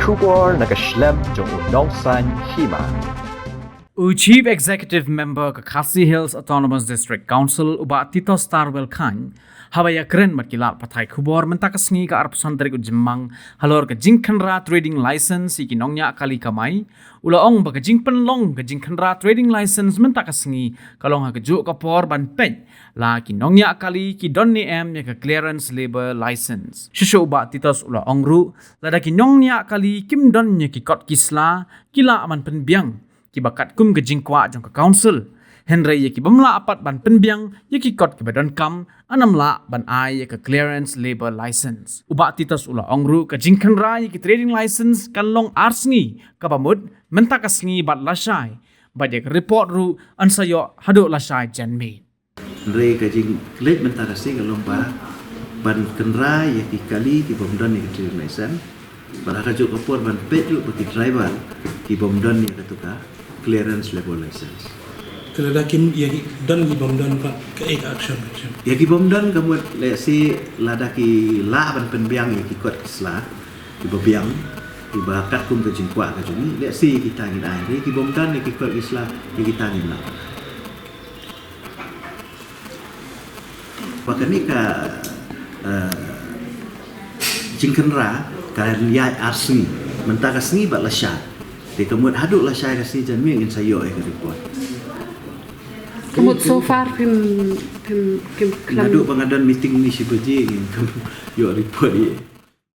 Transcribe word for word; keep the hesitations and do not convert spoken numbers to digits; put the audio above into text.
Khubor na ka shlem jong u nongsaiñ hima. U Chief Executive Member ka Khasi Hills Autonomous District Council, u Bah Titosstarwell Chyne, haba ïakren bad ki lad pathai khubor mynta ka sngi ka arphew san tarik u Jymmang halor ka jingkhynra trading license ïa ki nongñiah kali kamai, u la ong ba ka jingpynlong ka jingkhynra trading license mynta ka sngi ka long ha kajuh ka por ban peit la ki nongñiah kali ki don ne em ïa ka clearance labour license. Shuh shuh u Bah Titos u la ong ruh, lada ki nongñiah kali kim don ïa ki kot ki sla, ki lah ban pynbiang kiba katkum ka jingkwah jong ka council. Hynrei ïa ki bym lah pat ban pynbiang ïa ki kot kiba donkam, yn ym lah ban ai ïa ka clearance labour license. U Bah Titos u la ong ruh, ka jingkhynra ïa ki trading license kan long ar sngi, kaba mut mynta ka sngi bad lashai, bad ïa ka report ruh yn sa ïoh haduh lashai janmiet. Hynrei ka jingkylli mynta ka sngi ka long ba ban khynra ïa ki kali ki bym don ïa ka trading license, bad ha kajuh ka por ban peit ruh ba ki driver ki bym don ïa katu ka clearance labour license. Ka lada kim ïa ki don ki bym don pat, kaei ka action ka jong? Ïa ki bym don ka mut, lehse lada ki lah ban pynbiang ïa ki kot ki sla kiba biang, kiba katkum ka jingkwah ka jong ngi, lehse ïa kita ngin ai. Ïa ki bym don ïa ki kot ki sla, ïa kita ngim lah. Ba kane ka, eh, jingkhynra kan ïaid ar sngi. Mynta ka sngi bad lashai. Te ka mut haduh lashai ka sngi janmiet ngin sa ïoh ïa ka report. Ka mut so far phim, phim, phim khlem. Naduh ba nga don meeting ni shi baje ngin ïoh report ïa.